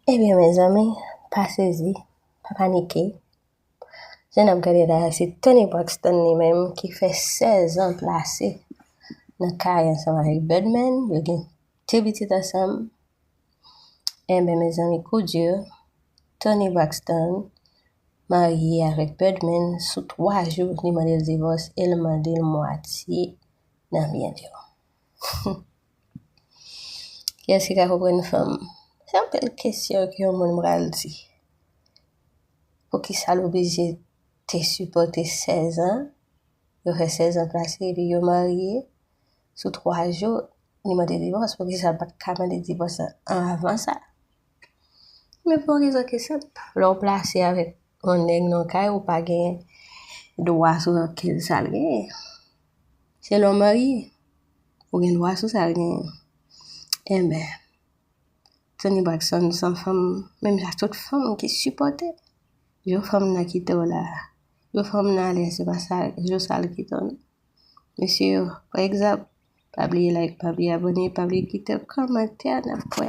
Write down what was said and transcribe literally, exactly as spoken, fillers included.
Ebyen, mezanmi, pa sezi, pa panike. Jan n ap gade la, se Toni Braxton li menm ki fè sèz an plase nan kay ansanm avèk Birdman. Yo gen de pitit ansanm. Enben, mezanmi, kou di, Toni Braxton marye avèk Birdman, sou twa jou, li mande l divòs e l mande l mwatye nan byen li yo. Kiyès ki ka konprann fanm? Se anpil kesyon ke yon moun pral di. Poukisa l oblije te sipòte sèz an? Yo fè sèz an plase epi yo marye. Sou twa jou, li mande divòs. Poukisa l pa t ka mande divòs an avan sa? Men pou yon rezon ki senp. Lè w plase avèk yon nèg nan kay, ou pa gen dwa sou ankenn sa l genyen. Se lè w marye, ou gen dwa sou sa l genyen. Enben, Toni Braxton se yon fanm, menm jan tout fanm ki sipòte. Jou fanm nan kite w la, jou fanm nan ale, se pa sa, jou sa l kite w nan. Mesye yo, pa egzanp, pa bliye like, pa bliye abòne, pa bliye kite kòmantè, n ap kwè.